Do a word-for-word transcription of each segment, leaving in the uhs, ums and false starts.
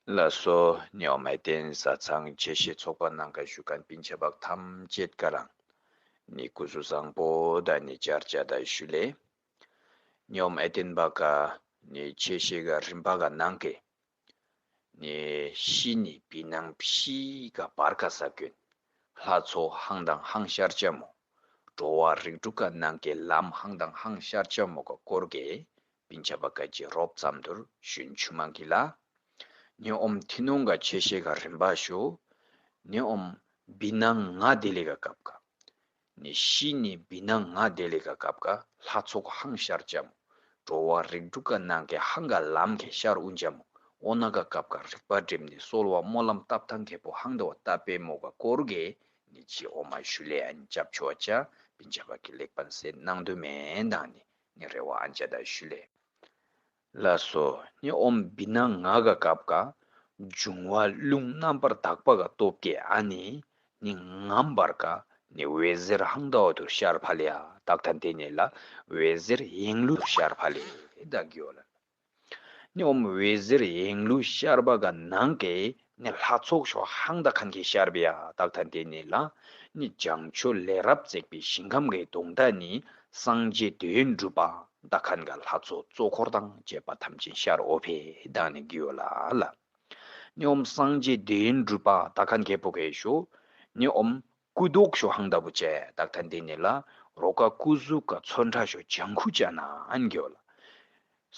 ལགས་སོ། ནི་ཨོམ་ཨེ་ཏེན་བཟའ་ཚང་ཆེ་བཞེས་ཚོགས་པ་ནང་ག་བཞུགས་མཁན་སྤུན་ཆ་བག་ཐམས་ཅད་ཀ་རང་ནི་སྐུ་གཟུགས་བཟང་པོ་དང་ནི་བཅར་བཅར་དང་ཞུ་ལེ། ནི་ཨོམ་ཨེ་ཏེན་བག་ག་ནི་ཆེ་བཞེས་ག་རིམ་པ་ག་ནང་གི་ནི་ཤི་ནི་བི་ནང་ཕྱི་ག་བར་ག་ས་ཀུན་ལྷ་ཚོགས་ཧང་དང་ཧང་ཤར་ཅ་མོ། འགྲོ་བ་རིགས་དྲུག་ག་ནང་གི་ལམ་ཧང་དང་ཧང་ཤར་ཅ་མོ་ག་སྐོར་གི་སྤུན་ཆ་བག་ག་ཅི་རོབ་ཙམ་དུར་ཞུན་ཆུ་མ་གི་ལ། ནི་ཨོམ་ཐི་ནོང་ག་ཆེ་བཞེས་ག་རིམ་པ་ཞུ། ནི་ཨོམ་བི་ནང་ང་དེ་ལེ་ག་སྐབས་ག་ནི་ཤི་ནི་བི་ནང་ང་དེ་ལེ་ག་སྐབས་ག་ལྷ་ཚོགས་ཧང་ཤར་ཅ་མོ། འགྲོ་བ་རིགས་དྲུག་ག་ནང་གི་ཧང་ག་ལམ་གི་ཤར་འུན་ཅ་མོ། ཨོ་ན་ག་སྐབས་ག་རིག་པ་སྒྲིམ་ནི་གསོལ་བ་སྨོན་ལམ་བཏབ་ཐང་ཁེ་པོ་ཧང་དོ་བ་བཏབ་པའི་མོ་ག་སྐོར་གི་ནི་ཅི་ཨོ་མ་ཞུ་ལེ་ཨན་ཅབ་ཆོ་ཅ་སྤུན་ཆ་བག་གི་ལེགས་པན་སེ་གནང་དུ་མེན་དང་ནི་ནི་རེ་བ་ཨན་ཅ་ད་ཞུ་ལེ། ལགས་སོ། ནི་ཨོམ་བི་ནང་ང་ག་སྐབས་ག་འབྱུང་བ་རླུང་རྣམ་པར་དག་པ་ག་སྟོབས་ཀྱི་ཨ་ནི་ནི་ངམ་བར་ག་ནི་འོད་ཟེར་ཧང་དོ་བ་དུར་ཤར་ཕ་ལེ་ཡ་དག་ཐན་དེ་ནི་ལ་འོད་ཟེར་ཡེང་ལུ་ཤར་ཕ་ལེ་ད་གི་ཡོ་ལ། ནི་ཨོམ་འོད་ཟེར་ཡེང་ལུ་ཤར་བ་ག་ནང་གི་ནི་ལྷ་ཚོགས་ཤོ་ཧང་ད་ཁན་གི་ཤར་བེ་ཡ་དག་ཐན་དེ་ནི་ལ། ནི་བྱང་ཆུབ་ལས་རབ་བརྩེགས་པའི་ཞིང་ཁམས་གི་དོང་ད་ནི་སངས་རྒྱས་དོན་གྲུབ་པ་དག་ཁན་ག་ལྷ་ཚོགས་གཙོ་འཁོར་དང་བཅས་པ་ཐམས་ཅད་ཤར་འོ་ཕེ་དག་ནི་གི་ཡོ་ལ་ལ། ནི་ཨོམ་སངས་རྒྱས་དོན་གྲུབ་པ་དག་ཁན་གེ་པོ་གེ་ཤོ། ནི་ཨོམ་སྐུ་མདོག་ཤོ་ཧང་ད་བུ་ཅེ་དག་ཐན་དེ་ནི་ལ། རོ་ཀ་སྐུ་གཟུགས་ཀ་ཚོན་ཁྲ་ཤོ་ལྗང་ཁུ་ཅ་ན་ཨན་གི་ཡོ་ལ།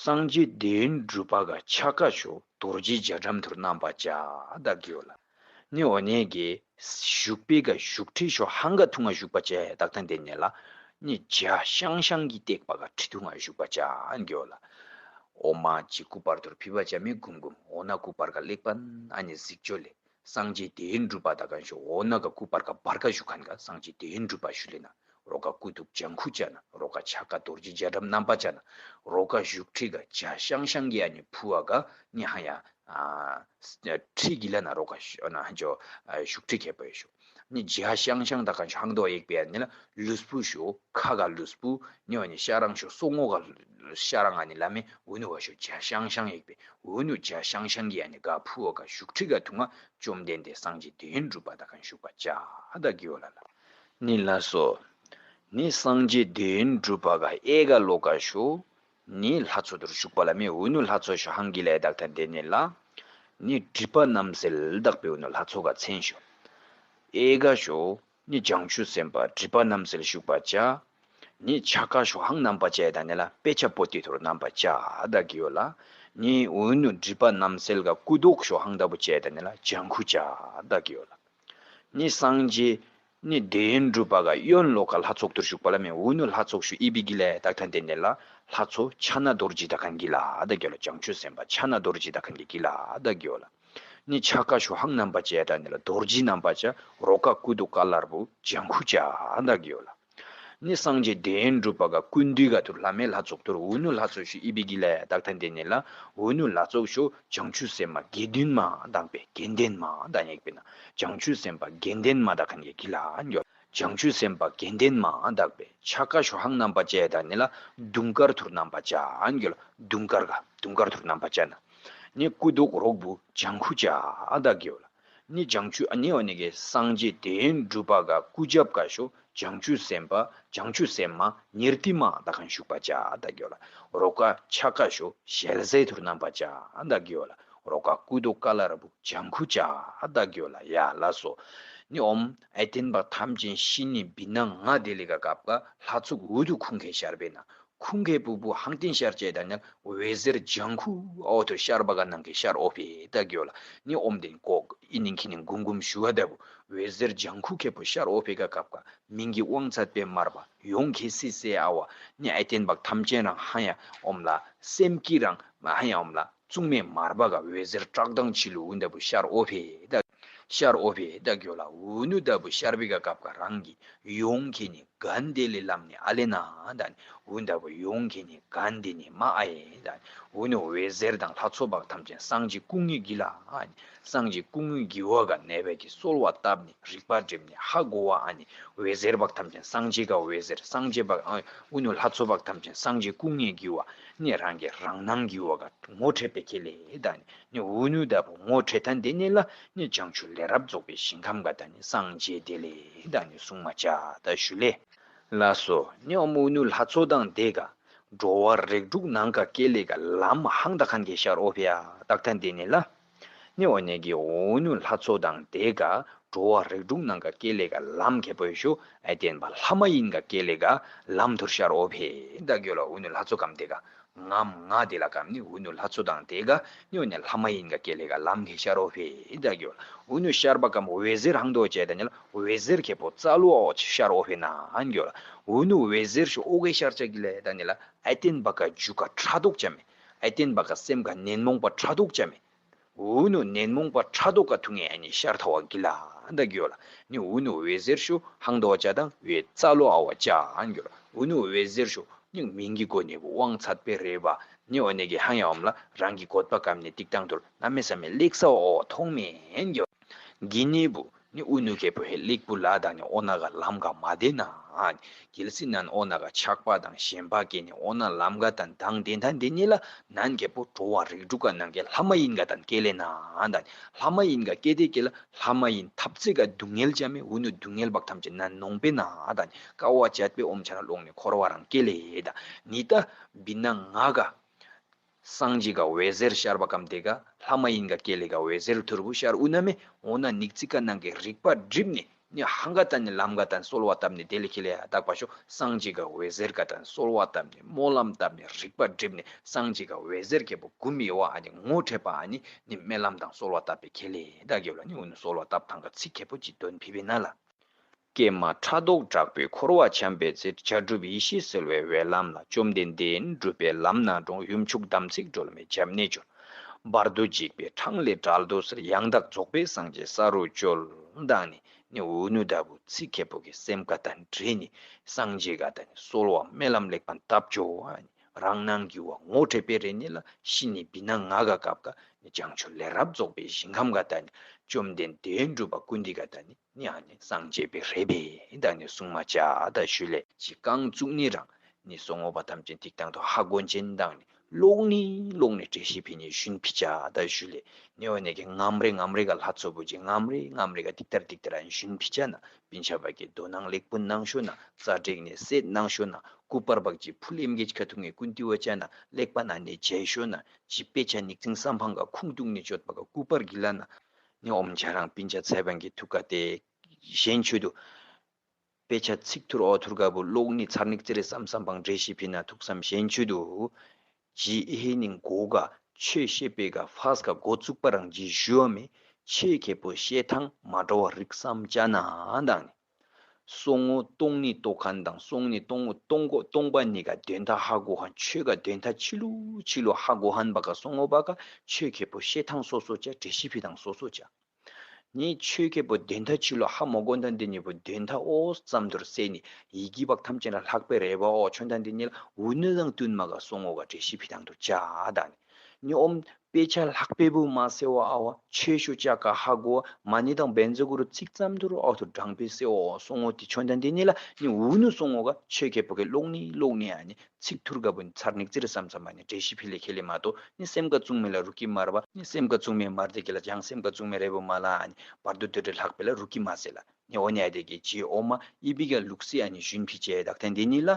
སངས་རྒྱས་དོན་གྲུབ་པ་ག་ཕྱག་ཀ་ཤོ་རྡོ་རྗེ་རྒྱ་གྲམ་ཐུར་རྣམ་པ་ཅ་ད་གི་ཡོ་ལ། ནི་འོ་ནེ་གི་བཞུགས་པའི་ག་བཞུགས་ཁྲི་ཤོ་ཧང་ག་ཐུང་ང་བཞུགས་པ་ཅེ་དག་ཐན་དེ་ནི་ལ། ནི་ཇ་ཤང་ཤང་གི་སྟེགས་པ་ག་ཁྲི་ཐུང་ང་བཞུགས་པ་ཅ་ཨན་གི་ཡོ་ལ། ཨོ་མ་ཅི་སྐུ་པར་ཐུར་ཕི་བ་ཅ་མི་གུམ་གུམ་ཨོ་ན་སྐུ་པར་ག་ལེགས་པན་ཨ་ནི་གཟིགས་ཅོ་ལེ། སངས་རྒྱས་དོན་གྲུབ་པ་དག་ཁན་ཤོ་ཨོ་ན་ག་སྐུ་པར་ག་བར་ག་བཞུགས་ཁན་ག་སངས་རྒྱས་དོན་གྲུབ་པ་ཞུ་ལེ་ན། རོ་ཀ་སྐུ་གདུགས་ལྗང་ཁུ་ཅ་ན། རོ་ཀ་ཕྱག་ཀ་རྡོ་རྗེ་རྒྱ་གྲམ་རྣམ་པ་ཅ་ན། རོ་ཀ་བཞུགས་ཁྲི་ག་ཇ་ཤང་ཤང་གི་ཨ་ནི་ཕུ་བ་ག་ནི་ཧ་ཡ་ཨ་ཁྲི་གི་ལ་ན་རོ་ཀ་ཤ་ན་ཧ་ཇོ་ཨ་བཞུགས་ཁྲི་ཁེ་པོ་ཡོ་ཤོ། ནི་ཇ་ཤང་ཤང་དག་ཁན་ཤོ་ཧང་དོ་ཡེག་པེ་ཨ་ནི་ལ་ལུས་པུ་ཤོ་ཁ་ག་ལུས་པུ་ནི་ཨ་ནི་ཤ་རང་ཤོ་སོ་ངོ་ག་ཤ་རང་ཨ་ནི་ལ་མེ་འུ་ནུ་བ་ཤོ་ཇ་ཤང་ཤང་ཡེག་པེ་འུ་ནུ་ཇ་ཤང་ཤང་གི་ཨ་ནི་ག་ཕུ་བ་ག་བཞུགས་ཁྲི་ག་ཐུང་ང་བཅོམ་ལྡན་འདས་སངས་རྒྱས་དོན་གྲུབ་པ་དག་ཁན་བཞུགས་པ་ཅ་ད་གི་ཡོ་ལ་ལ། ནི་ལ་སོ། ནི་སངས་རྒྱས་དོན་གྲུབ་པ་ག་ཨེ་ག་ལོ་ག་ཤོ། ནི་ལྷ་ཚོགས་དུར་བཞུགས་པ་ལ་མི་འུ་ནུ་ལྷ་ཚོགས་ཤོ་ཧང་གི་ལ་དག་ཐན་དེ་ནི་ལ། ནི་སྒྲིབ་པ་རྣམ་སེལ་དག་པའི་འུ་ནུ་ལྷ་ཚོགས་ག་མཚན་ཤོ། ཨེ་ག་ཤོ། ནི་བྱང་ཆུབ་སེམས་དཔའ་སྒྲིབ་པ་རྣམ་སེལ་བཞུགས་པ་ཅ། ནི་ཕྱག་ཀ་ཤོ་ཧང་རྣམ་པ་ཅ་ད་ནི་ལ་དཔེ་ཆ་པོ་ཏི་ཐོར་རྣམ་པ་ཅ་ད་གི་ཡོ་ལ། ནི་འུ་ནུ་སྒྲིབ་པ་རྣམ་སེལ་ག་སྐུ་མདོག་ཤོ་ཧང་ད་བུ་ཅ་ད་ནི་ལ་ལྗང་ཁུ་ཅ་ད་གི་ཡོ་ལ། ནི་སངས་རྒྱས་ནི་དོན་གྲུབ་པ་ག་གཡོན་ལོ་ཀ་ལྷ་ཚོགས་དུར་བཞུགས་པ་ལ་མེ་འུ་ནུ་ལྷ་ཚོགས་ཤོ་ཨི་བི་གི་ལ་དག་ཐན་དེ་ནི་ལ། ལྷ་ཚོགས་ཕྱག་ན་རྡོ་རྗེ་དག་ཁན་གི་ལ་ད་གི་ཡོ་ལ། བྱང་ཆུབ་སེམས་དཔའ་ཕྱག་ན་རྡོ་རྗེ་དག་ཁན་གི་གི་ལ་ད་གི་ཡོ་ལ། ནི་ཕྱག་ཀ་ཤོ་ཧང་རྣམ་པ་ཅ་ད་ནི་ལ་རྡོ་རྗེ་རྣམ་པ་ཅ། རོ་ཀ་སྐུ་གདུགས་ཀ་ལར་བུ་ལྗང་ཁུ་ཅ་ད་གི་ཡོ་ལ། ནི་སངས་རྒྱས་དོན་གྲུབ་པ་ག་སྐུ་མདུན་ག་ཐུར་ལྷ་མེ་ལྷ་ཚོགས་ཐུར་འུ་ནུ་ལྷ་ཚོགས་ཤོ་ཨི་བི་གི་ལ་དག་ཐན་དེ་ནི་ལ། འུ་ནུ་ལྷ་ཚོགས་ཤོ་བྱང་ཆུབ་སེམས་མ་དགེ་འདུན་མ་དག་པའི་དགེ་ལྡན་མ་དག་ཡེག་པེ་ན། བྱང་ཆུབ་སེམས་དཔའ་དགེ་ལྡན་མ་དག་ཁན་གི་གི་ལ་ཡོ། བྱང་ཆུབ་སེམས་དཔའ་དགེ་ལྡན་མ་དག་པའི་ཕྱག་ཀ་ཤོ་ཧང་རྣམ་པ་ཅ་ད་ནི་ལ་དུང་དཀར་ཐུར་རྣམ་པ་ཅ་ཨན་གི་ལ། དུང་དཀར་ག་དུང་དཀར་ཐུར་རྣམ་པ་ཅ་ན། ནི་སྐུ་མདོག་རོག་བུ་ལྗང་ཁུ་ཅ་ད་གི་ཡོ་ལ། ནི་བྱང་ཆུབ་ཨ་ནི་འོ་ནི་གི་སངས་རྒྱས་དོན་གྲུབ་པ་ག་སྐུ་རྒྱབ་ཀ་ཤོ་བྱང་ཆུབ་སེམས་དཔའ་བྱང་ཆུབ་སེམས་མ་ཉེར་ཏི་མ་དག་ཁན་བཞུགས་པ་ཅ་ད་གི་ཡོ་ལ། རོ་ཀ་ཕྱག་ཀ་ཤོ་ཞལ་ཟས་ཐུར་རྣམ་པ་ཅ་ད་གི་ཡོ་ལ། རོ་ཀ་སྐུ་མདོག་ཀ་ལར་བུ་ལྗང་ཁུ་ཅ་ད་གི་ཡོ་ལ་ཡ་ལ་སོ། ནི་ཨོམ་ཨེ་ཏེན་བག་ཐམས་ཅད་ཤི་ནི་བི་ནང་ང་དེ་ལི་ག་སྐབས་ཀ་ལྷ་ཚོགས་འུ་དུ་ཁུང་ཁེ་ཤར་བེ་ན། ཁུང་ཁེ་པུ་པུ་ཧང་ཏིན་ཤར་ཅེ་ད་ནི་འོད་ཟེར་ལྗང་ཁུ་ཨོ་ཐུ་ཤར་བ་ག་ནང་གི་ཤར་ཨོ་ཕེ་ད་གི་ཡོ་ལ། ནི་ཨོམ་དེན་ཀོག་ཨི་ནིང་ཁི་ནིང་གུམ་གུམ་ཞུ་བ་ད་བུ་འོད་ཟེར་ལྗང་ཁུ་ཁེ་པུ་ཤར་ཨོ་ཕེ་ག་སྐབས་ཀ་མིང་གི་དབང་ཚད་པེ་མར་བ་ཡོང་ཁེ་སི་སེ་ཨ་བ། ནི་ཨེ་ཏེན་བག་ཐམས་ཅད་རང་ཧ་ཡ་ཨོམ་ལ་སེམས་ཀྱི་རང་མ་ཧ་ཡ་ཨོམ་ལ། གཙུག་མའི་མར་པ་ག་འོད་ཟེར་བཀྲག་མདངས་ཆི་ལུ་འུ་ད་བུ་ཤར་ཨོ་ཕེ་ད། ཤར་ཨོ་ཕེ་ད་གི་ཡོ་ལ། འུ་ནུ་ད་བུ་ཤར་བི་ག་སྐབས་ཀ་རང་གི་ཡོང་ཁེ་ནི་ གན་དེ་ལས་ལམ་ནི་ཨ་ལེ་ན་ད་ནི་འུ་ད་བུ་ཡོང་གི་ནི་གན་དེ་ནི་མ་ཨ་ཡེ་ད་ནི་འུ་ནུ་འོད་ཟེར་དང་ལྷ་ཚོགས་པ་ཐམས་ཅད་སངས་རྒྱས་སྐུ་དངོས་གི་ལ་ཨ་ནི་སངས་རྒྱས་སྐུ་དངོས་གི་བ་ག་ནས་བས་ཀྱི་གསོལ་བ་བཏབ་ནི་རིག་པ་སྒྲིམ་ནི་ཧ་གོ་བ་ཨ་ནི་འོད་ཟེར་བག་ཐམས་ཅད་སངས་རྒྱས་ག་འོད་ཟེར་སངས་རྒྱས་བག་ཨ་འུ་ནུ་ལྷ་ཚོགས་བག་ཐམས་ཅད་སངས་རྒྱས་སྐུ་དངོས་གི་བ་ནི་རང་གི་རང་སྣང་གི་བ་ག་ངོ་འཕྲད་པའི་ཁེ་ལེ་ད་ནི་ནི་འུ་ནུ་ད་བུ་ངོ་འཕྲད་ཐན་དེ་ནི་ལ་ནི་བྱང་ཆུབ་ལས་རབ་རྫོགས་པའི་ཞིང་ཁམས་ག་ད་ནི་སངས་རྒྱས་དེ་ལེ་ད་ནི་གསུང་མ་བྱ་ད་ཞུ་ལེ། ལགས་སོ། ནི་འོ་མ་འུ་ནུ་ལྷ་ཚོགས་དང་དེ་ག་འགྲོ་བ་རིགས་དྲུག་ནང་ག་སྐད་ལས་ག་ལམ་ཧང་ད་ཁན་གི་ཤར་ཨོ་ཕི་ཡ་ཏག་ཐན་དེ་ནི་ལ། ནི་འོ་ནི་གི་འུ་ནུ་ལྷ་ཚོགས་དང་དེ་ག་འགྲོ་བ་རིགས་དྲུག་ནང་ག་སྐད་ལས་ག་ལམ་ཁེ་པོ་ཡོད་ཤོ་ཨ་བརྟེན་པ་ལྷ་མ་ཡིན་ག་སྐད་ལས་ག་ལམ་ཐུར་ཤར་ཨོ་ཕི་ད་གི་ལ་འུ་ནུ་ལྷ་ཚོགས་གམ་དེ་ག་ངམ་ང་དེ་ལ་ཀམ་ནི་འུ་ནུ་ལྷ་ཚོགས་དང་དེ་ག་ནི་འུ་ནི་ལྷ་མ་ཡིན་ག་སྐད་ལས་ག་ལམ་གི་ཤར་ཨོ་ཕི་ད་གི་ལ་འུ་ནུ་ཤར་བ་ཀམ་འོད་ཟེར་ཧང་དོ་ཅེ་ད་ནི་ལ་འོད་ཟེར་ཁེ་པོ་རྩ་ལུ་ཨོ་ཆི་ཤར་ཨོ་ཕི་ན་ཨན་གི་ལ་འུ་ནུ་འོད་ཟེར་ཤོ་ཨོ་གེ་ཤར་ཅ་གི་ལ་ད་ནི་ལ་ཨ་བརྟེན་པ་ཀ་རྒྱུ་ཀ་ཕྲག་དོག་ཅ་མེ་ཨ་བརྟེན་པ་ཀ་སེམས་ཀ་ཉོན་མོངས་པ་ཕྲག་དོག་ཅ་མེ། འུ་ནུ་ཉོན་མོངས་པ་ཕྲག་དོག་ག་ཐུག་ངེ་ཨ་ནི་ཤར་ཐ་བ་གི་ལ་ཨན་ད་གི་ལ་ནི་འུ་ནུ་འོད་ཟེར་ཤོ་ཧང་དོ་བ་ཅ་དང་འོད་རྩ་ལུ་ཨ་བ་ཅ་ཨན་གི་ལ་འུ་ནུ་འོད་ཟེར་ཤོ་ནི་མིང་གི་སྒོ་ནས་དབང་ཚད་པའི་རེ་བ་ནི་འོ་ནི་གི་ཧང་ཡ་འོམ་ལ་རང་གི་གོད་པ་ཀམ་ནི་ཏིག་ཏང་ཐུར་གནམ་མེད་ས་མེད་ལེགས་ས་འོ་མཐོང་མེན་གི་གི་ནི་བུ་ནི་འུ་ནུ་ཁེ་པོ་ཧེ་ལེགས་པུ་ལ་དང་ནི་འོ་ན་ག་ལམ་ག་མ་དེ་ན་གལ་སྲིད་ནན་འོ་ན་ག་ཆགས་པ་དང་ཞེན་པ་སྐྱེ་ནི་འོ་ན་ལམ་ག་དང་དང་དེ་ཐན་དེ་ནི་ལ་ནན་ཁེ་པོ་འགྲོ་བ་རིགས་དྲུག་ག་ནང་གི་ལྷ་མ་ཡིན་ག་དང་སྐད་ལས་ན་དང་ལྷ་མ་ཡིན་ག་སྐད་དེ་སྐད་ལ་ལྷ་མ་ཡིན་ཐབས་ཚིག་ག་སྡུག་བསྔལ་ཅ་མེ་འུ་ནུ་སྡུག་བསྔལ་བག་ཐམས་ཅད་ནན་ནོང་པེ་ན་དང་ཀ་བ་བཅད་པའི་ཨོམ་ཆ་ན་ལོང་ནི་འཁོར་བ་རང་སྐད་ལས་དང་ནི་ད་བི་ན་ང་ག་སངས་རྒྱས་ག་འོད་ཟེར་ཤར་བ་ཀམ་དེ་ག་ལྷ་མ་ཡིན་ག་སྐད་ལས་ག་འོད་ཟེར་ཐུར་བུ་ཤར་འུ་ན་མེ་འོ་ན་ནིག་ཙི་ཀ་ནང་གི་རིག་པ་སྒྲིབ་ནི་ནི་ཧང་ག་ཏན་ནི་ལམ་ག་ཏན་གསོལ་བ་བཏབ་ནི་དེ་ལས་ཁེ་ལས་ཡ་དག་པ་ཤོ་སངས་རྒྱས་ག་འོད་ཟེར་ག་ཏན་གསོལ་བ་བཏབ་ནི་སྨོན་ལམ་བཏབ་ནི་རིག་པ་སྒྲིབ་ནི་སངས་རྒྱས་ག་འོད་ཟེར་ཁེ་པོ་གུམ་ཡེ་བ་ཨ་ནི་ངོ་འཕྲད་པ་ཨ་ནི་ནི་སྨོན་ལམ་དང་གསོལ་བ་བཏབ་པའི་ཁེ་ལས་ད་གེ་ལ་ནི་འུ་ནི་གསོལ་བ་བཏབ་ཐང་ག་ཚིག་ཁེ་པོ་ཅི་དོན་ཕི་བེ་ན་ལ། ཀྱེ་མ་ཕྲག་དོག་དྲག་པོས་འཁོར་བ་འཁྱམས་པའི་ཚེ། བྱ་གྲུབ་ཡེ་ཤེས་གསལ་བའི་འོད་ལམ་ལ། བཅོམ་ལྡན་འདས་སྒྲུབ་པའི་ལམ་སྣ་དྲོངས། ཡུམ་ཆུང་དམ་ཚིག་སྒྲོལ་མའི་རྒྱབ་ནས་སྐྱོར། བར་དོ་འཇིགས་པའི་འཕྲང་ལས་བསྒྲལ་དུ་གསོལ། ཡང་དག་རྫོགས་པའི་སངས་རྒྱས་ས་རུ་སྐྱོལ། དང་ནི་ནི་འུ་ནུ་ད་བུ་ཚིག་ཁེ་པོ་གི་སེམས་ཀ་དང་འདྲེས་ནི་སངས་རྒྱས་ག་ད་ནི་གསོལ་བ་སྨོན་ལམ་ལེགས་པ་བཏབ་ཅོ་ཨ་ནི་རང་སྣང་གི་བ་ངོ་འཕྲད་པའི་རེ་ནི་ལ་ཤི་ནི་བི་ན་ང་ག་སྐབས་ཀ་ནི་བྱང་ཆུབ་ལས་རབ་རྫོགས་པའི་ཞིང་ཁམས་ག་ད་ནི་བཅོམ་ལྡན་འདས་སྒྲུབ་པ་ཀུན་འདི་ག་ད་ནི། ནི་ཨ་ནི་སངས་རྒྱས་པའི་རེ་བས་ད་ནི་གསུང་མ་བྱ་ད་ཞུ་ལེ། ཅི་རྐང་བཙུགས་ནི་རང་ནི་སོང་ངོ་བ་ཐམས་ཅད་ཐིག་ཐང་དུ་ཧ་གོ་ཅན་དང་ནི་ལོག་ནི་ལོག་ནི་བྲེ་ཤི་ཕི་ནི་ཞུན་ཕི་ཅ་ད་ཞུ་ལེ། ནི་འོ་ནི་གི་ངམ་རེ་ངམ་རེ་ག་ལྷ་ཚོ་བུ་ཅི་ངམ་རེ་ངམ་རེ་ག་ཏིག་ཏར་ཏིག་ཏར་ཨ་ནི་ཞུན་ཕི་ཅ་ན་པིན་ཆ་བ་གི་དོ་སྣང་ལེགས་པོ་གནང་ཤོ་ན་རྩ་དྲེག་ནི་སེད་གནང་ཤོ་ན་སྐུ་པར་བག་ཅི་ཕུལ་ཨེམ་གེ་ཅི་ཁ་ཐུག་ནི་ཀུན་ཏི་བ་ཅ་ན་ལེགས་པ་ན་ནི་བྱས་ཤོ་ན་ཅི་དཔེ་ཆ་ནིག་ཚིང་བསམ་ཕང་ག་ཁུང་ཏུག་ནི་ཅོད་པ་ག་སྐུ་པར་གི་ལ་ན། ནི་ཨོམ་ཆ་རང་པིན་ཆ་ཚེ་བང་གི་ཐུག་ག་ཏེ་གཞན་ཆོས་དུ། དཔེ་ཆ་ཚིག་ཐུར་ཨོ་ཐུར་ག་བུ་ལོག་ནི་ཚར་ནིག་ཙི་རེ་བསམ་བསམ་བང་འགྲེལ་ཤི་ཕི་ན་ཐུག་བསམ་གཞན་ཆོས་དུ། ཇི་ཨེ་ཧེ་ནིང་གོ་ག་ཆོས་བཤད་པའི་ག་ཧྥ་སི་ག་འགོ་བཙུགས་པ་རང་ཇི་ཞུ་བ་མེ་ཆོས་ཁེ་པོ་བཤད་ཐང་མ་འགྲོ་བ་རིག་བསམ་ཅ་ན་དང་ནི། སོང་ངོ་སྟོང་ནི་ལྟོ་ཁན་དང་སོང་ནི་སྟོང་ངོ་སྟོང་གོ་སྟོང་པ་ནི་ག་དོན་དག་ཧ་གོ་ཧན་ཆོས་ག་དོན་དག་ཆི་ལུ་ཆི་ལུ་ཧ་གོ་ཧན་པ་ག་སོང་ངོ་བ་ག་ཆོས་ཁེ་པོ་བཤད་ཐང་སོ་སོ་ཅ་འགྲེལ་ཤི་ཕི་ཐང་སོ་སོ་ཅ། ནི་ཆོས་ཁེ་པོ་དོན་དག་ཆི་ལོ་ཧ་མོ་གོན་དང་འདི་ཉིད་པོ་དོན་དག་ཨོ་ཙམ་དུར་སེ་ནི་ཡི་གི་བག་ཐམས་ཅད་ལ་ལྷག་པའི་རེ་བ་ཨོ་ཆོན་དང་འདི་ཉིད་ལ་འུ་ནུ་དང་བསྟུན་མ་ག་སོང་ངོ་ག་འགྲེལ་ཤི་ཕི་ཐང་དུ་ཅ་དང་ནི་ཨོམ་དཔེ་ཆ་ལྷག་པའི་བུ་མ་སེ་བ་ཨ་བ་ཆོས་ཤུ་ཅ་ག་ཧ་གོ་མ་ནི་དང་བན་ཛ་གུ་རུ་ཚིག་ཙམ་དུར་ཨོ་དུ་དྲང་པའི་སེ་ཨོ་སོང་ངོ་དི་ཆོན་དང་འདི་ཉིད་ལ་ནི་འུ་ནུ་སོང་ངོ་ག་ཆོས་ཁེ་པོ་གི་ལོག་ནི་ལོག་ནི་ཨ་ནི། ཚིག་ཐུར་ག་བུན་ཚར་ནིག་ཙིར་བསམ་བསམ་མ་ནི་འགྲེལ་ཤི་ཕི་ལེ་ཁེ་ལེ་མ་ཏོ་ནི་སེམས་ཀ་བཙུང་མེ་ལ་རུ་ཀི་མར་བ་ནི་སེམས་ཀ་བཙུང་མེ་མར་དེ་ཀེ་ལ་ཅང་སེམས་ཀ་བཙུང་མེ་རེ་བུ་མ་ལ་ཨ་ནི་བར་དུ་དེ་འདྲ་ལྷག་པེ་ལ་རུ་ཀི་མ་སེ་ལ་ནི་འོ་ནི་ཨ་དེ་ཀེ་ཅི་འོ་མ་ཨི་བི་ག་ལུག་སི་ཨ་ནི་ཞུན་ཕི་ཅེ་དག་ཐན་དེ་ནི་ལ་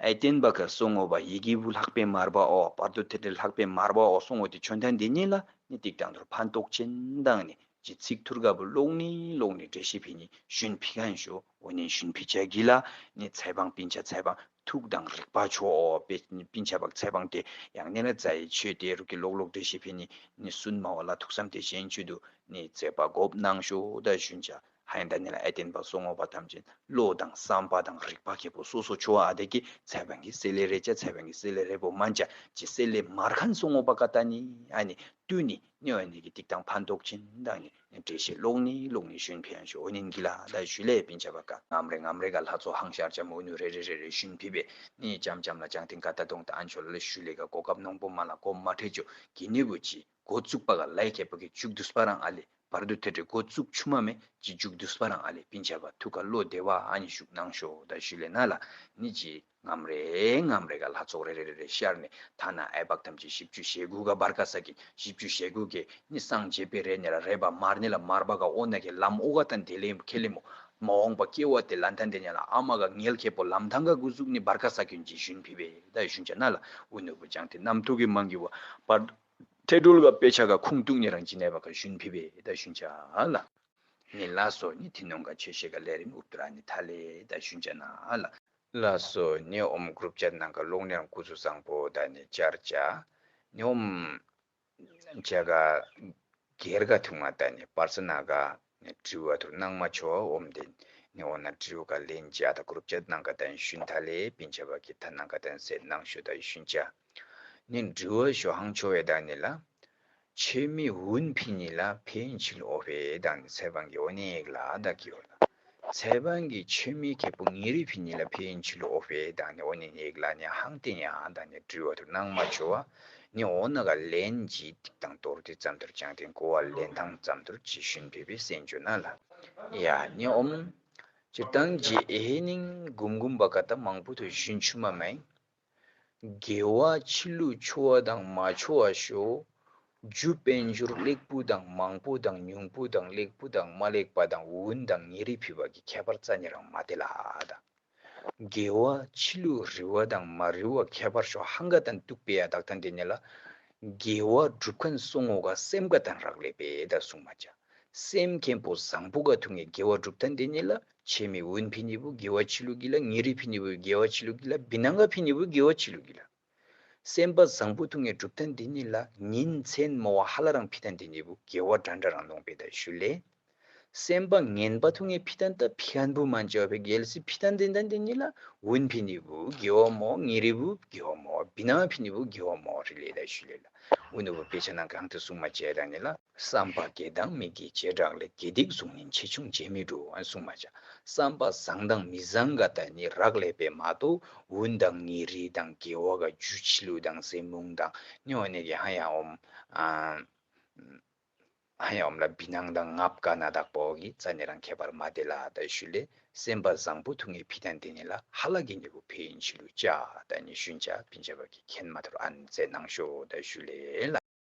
ཨའི་བསྟན་པ་ཀ་སོ་ངོ་བ་ཡི་གི་བུ་ལྷག་པེ་མར་བ་ཨོ་བར་དུ་དེ་འདྲ་ལྷག་པེ་མར་བ་ཨོ་སོ་ངོ་དེ་ཆོན་ཐན་དེ་ནི་ལ་ནི་ཏིག་ཏང་དུར་ཕན་ཏོག་ཅན་དང་ནི། ཅི་ཚིག་ཐུར་ག་བུ་ལོག་ནི་ལོག་ནི་འགྲེལ་ཤི་ཕི་ནི་ཞུན་ཕི་གན་ཤོ་འོ་ནི་ཞུན་ཕི་ཆ་གི་ལ་ནི་ཚེ་བང་པིན་ཆ་ཚེ་བང་ཐུག་དང་རིག་པ་ཆོ་འོ་པེ་པིན་ཆ་བག་ཚེ་བང་དེ་ཡང་ནི་ལ་ཛའི་ཆོས་དེ་རུ་ཀི་ལོག་ལོག་འགྲེལ་ཤི་ཕི་ནི་ནི་སུན་མ་བ་ལ་ཐུག་བསམ་དེ་གཞན་ཆོས་དུ་ནི་ཚེ་བ་གོབ་ནང་ཤོ་ད་ཞུན་ཆ་ ཨ་ནི་ད་ནི་ལ་ཨེ་བསྟན་པ་སོ་ངོ་པ་ཐམས་ཅད་བློ་དང་བསམ་པ་དང་རིག་པ་ཁེ་པོ་སོ་སོ་ཆོ་ཨ་དེ་གི་ཚེ་བན་གི་སེ་ལེ་རེ་ཅ་ཚེ་བན་གི་སེ་ལེ་རེ་པོ་མན་ཅ་ཅི་སེ་ལེ་མར་ཁན་སོ་ངོ་པ་ཀ་ད་ནི་ཨ་ནི་ཏུ་ནི་ནི་ཨ་ནི་གི་ཏིག་ཏང་ཕན་ཐོགས་ཅན་ད་ནི་འགྲེལ་བཤད་ལོག་ནི་ལོག་ནི་ཞུན་ཕི་ཡང་ཞུ་འོ་ནི་གི་ལ་ད་ཞུ་ལེ་པིན་ཆ་བ་ཀ་ངམ་རེ་ངམ་རེ་ག་ལྷ་ཚོ་ཧང་ཤར་ཅ་མོ་ནུ་རེ་རེ་རེ་རེ་ཞུན་ཕི་བེ་ནི་ཅམ་ཅམ་ལ་ཅང་ཏིང་ཀ་ད་དོང་ད་ཨན་ཆོ་ལ་ལེ་ཞུ་ལེ་ག་གོ་སྐབས་ནོང་པོ་མ་ལ་གོ་མ་ཁྲེ་ཅོ་གི་ནི་བུ་ཅི་འགོ་བཙུགས་པ་ག་ལའི་ཁེ་པོ་གི་ཅུག་དུས་པ་རང་ཨ་ལེ། བར་དུ་དེ་འདྲའི་འགོ་བཙུགས་ཆུ་མ་མེད་ཅི་མཇུག་བསྡུས་པ་རང་ཨ་ལེ་པིན་ཆ་བ་ཐུགས་ཀ་བློ་བདེ་བ་ཨ་ནི་བཞུགས་གནང་ཤོག་ད་ཞུ་ལེ་ན་ལ་ནི་ཅི་ངམ་རེ་ངམ་རེ་ག་ལྷ་ཚོགས་རེ་རེ་རེ་རེ་ཤར་ནས་ཐ་ན་ཨའི་བག་ཐམས་ཅད་བཞི་བཅུ་ཞེ་དགུ་ག་བར་ཀ་ས་ཀིན་བཞི་བཅུ་ཞེ་དགུ་གི་ནི་སངས་རྒྱས་པའི་རེ་ནི་ལ་རེ་བ་མར་ནི་ལ་མར་བ་ག་ཨོ་ན་གི་ལམ་ཨོ་ག་ཏན་དེ་ལེ་ཁེ་ལེ་མོ་མ་འོངས་པ་སྐྱེ་བ་དེ་ལ་ཐན་དེ་ཉ་ལ་ཨ་མ་ག་ངལ་ཁེ་པོ་ལམ་ཐང་ག་གུ་ཟུག་ནི་བར་ཀ་ས་ཀིན་ཅི་ཞུན་ཕི་བེ་ད་ཞུན་ཆ་ན་ལ་ཨུ་ནུ་བུ་ཅང་དེ་རྣམ་ཐུག་གི་མང་གི་བ་བར། ཐེ་གྲོལ་ག་དཔེ་ཆ་ག་ཁུངས་གཏུགས་ནི་རང་ཅི་ནས་བ་ག་ཞུན་ཕི་བེ་ད་ཞུན་ཆ་ལ། ནི་ལ་སོ་ནི་ཐི་ནོང་ག་ཆེ་ཤེ་ག་ལེ་རིམ་ཨུབ་ཏུ་ར་ནི་ཐ་ལེ་ད་ཞུན་ཆ་ན་ལ། ལ་སོ་ནི་ཨོམ་གུ་རུབ་ཅ་ནང་ག་ལོག་ནི་རང་ཀུ་ཚུ་བཟང་པོ་ད་ནི་ཅར་ཅ། ནི་ཨོམ་ཅ་ག་སྒེར་ག་ཐུང་ང་ད་ནི་པར་ས་ན་ག་ནི་དྲི་བ་ཐུར་སྣང་མ་ཆོ་ཨོམ་དེ་ནི་ཨོ་ན་དྲི་བ་ག་ལེན་ཅ་ད་གུ་རུབ་ཅ་ནང་ག་ད་ནི་ཞུན་ཐ་ལེ་པིན་ཆ་བ་གི་ཐ་ནང་ག་ད་ནི་སེ་ནང་ཞུ་ད་ཞུན་ཆ། ནི་དྲི་བ་ཞོ་ཧང་ཆོ་བའི་ད་ནི་ལ། ཆེ་མི་ཝུན་ཕི་ནི་ལ་ཕེ་ཡིན་ཆི་ལུ་ཨོ་ཕེ་དང་ནི་ཚེ་བང་གི་ཨོ་ནི་ཡིག་ལ་ད་གི་ཨོ་ལ། ཚེ་བང་གི་ཆེ་མི་ཁེ་པོ་ཉི་རི་ཕི་ནི་ལ་ཕེ་ཡིན་ཆི་ལུ་ཨོ་ཕེ་དང་ནི་ཨོ་ནི་ཡིག་ལ་ནི་ཧང་ཏི་ཡང་དང་ནི་དྲི་བ་ཐུར་སྣང་མ་ཆོ་བ་ནི་ཨོ་ན་ག་ལེན་ཇི་ཏིག་དང་དོར་ཏི་ཙམ་ཐུར་ཅང་ཏིང་གོ་བ་ལེན་ཐང་ཙམ་ཐུར་ཅི་ཞུན་ཕི་བི་སེན་ཇོ་ན་ལ། ཡ་ནི་ཨོམ། ཅི་ཏང་ཇི་ཨེ་ནིང་གུམ་གུམ་བ་ཀ་ད་མང་པོ་ཐུར་ཞུན་ཆུ་མ་མེ། དགེ་བ་ཕྱི་ལུ་ཆོ་བ་དང་མ་ཆོ་བ་ཤོ། རྒྱུ་དཔལ་འབྱོར་ལེགས་པོ་དང་མང་པོ་དང་ཉུང་པོ་དང་ལེགས་པོ་དང་མ་ལེགས་པ་དང་ཝུན་དང་ཉེ་རི་ཕི་བ་གི་ཁྱད་པར་རྩ་ཉེ་རང་མ་དེ་ལ་ཨ་ད། དགེ་བ་ཕྱི་ལུ་རི་བ་དང་མ་རི་བ་ཁྱད་པར་ཤོ་ཧང་ག་དང་ཏུག་པེ་ཡ་དག་ཐན་དེ་ཉེ་ལ། དགེ་བ་སྒྲུབ་མཁན་སོང་ངོ་ག་སེམས་ག་དང་རག་ལས་པེ་ད་གསུང་མ་ཅ། སེམས་མཁན་པོ་བཟང་པོ་ག་ཐུག་ངེ་དགེ་བ་སྒྲུབ་ཐན་དེ་ཉེ་ལ། ཆེ་མི་ཝུན་ཕི་ནི་བུ་དགེ་བ་ཕྱི་ལུགས་ཀྱི་ལ། ཉེ་རི་ཕི་ནི་བུ་དགེ་བ་ཕྱི་ལུགས་ཀྱི་ལ། བི་ནང་ག་ཕི་ནི་བུ་དགེ་བ་ཕྱི་ལུགས་ཀྱི་ལ། སེམས་པ་བཟང་པོ་ཐུག་ངེ་གྲུབ་ཐན་འདི་ཉིད་ལ་ཉིན་མཚན་མོ་བ་ཧ་ལ་རང་ཕི་ཐན་འདི་ཉིད་བུ་དགེ་བ་འདྲ་འདྲ་རང་ལོང་པའི་ད་ཞུ་ལེ། སེམས་པ་ངན་པ་ཐུག་ངེ་ཕི་ཐན་ད་ཕི་ཁན་བུ་མན་ཅོ་བའི་རྒྱལ་སྲིད་ཕི་ཐན་འདི་འདི་ཉིད་ལ་ཝུན་ཕི་ནི་བུ་དགེ་བ་མོ། ཉེ་རི་བུ་དགེ་བ་མོ། བི་ནང་ཕི་ནི་བུ་དགེ་བ་མོ་རི་ལེ་ད་ཞུ་ལེ་ལ། ཝུན་ནི་བུ་དཔེ་ཆ་ནང་གང་དུ་གསུང་མ་བྱས་ད་ཉིད་ལ། བསམ་པ་དགེ་དང་མི་དགེ་བྱེ་བྲག་ལས། དགེ་སྡིག་གཟུགས་བརྙན་ཆེ་ཆུང་བྱེད་མི་འགྲོ་ཨ་གསུང་མ་བྱ། བསམ་པ་བཟང་དང་མི་བཟང་ག་ད་ནི་རག་ལས་པས་མ་གཏོགས་ཝུན་དང་ཉེ་རི་དང་དགེ་བ་ག་རྒྱུ་ཕྱི་ལུགས་དང་སེམས་ལུང་དང་ནི་འོ་ནི་གི་ཧ་ཡང་འོམ། ཨ་ཧ་ཡང་འོམ་ལ་བི་ནང་དང་ངབ་ཀ་ན་དག་པོ་གི་རྩ་ནི་རང་ཁྱད་པར་མ་དེ་ལ་ད་ཞུ་ལེ། སེམས་པ་བཟང་པོ་ཐུག་ངེ་ཕི་ཐན་དེ་ནི་ལ་ཧ་ལ་གི་ཉེ་བུ་ཕེ་ཡིན་ཕྱི་ལུགས་ཅ་ད་ནི་ཤུན་ཅ་པིན་ཅ་བ་གི་ཁེན་མ་ཐུར་ཨན་ཙེ་ནང་ཤོ་ད་ཞུ་ལེ་ལ།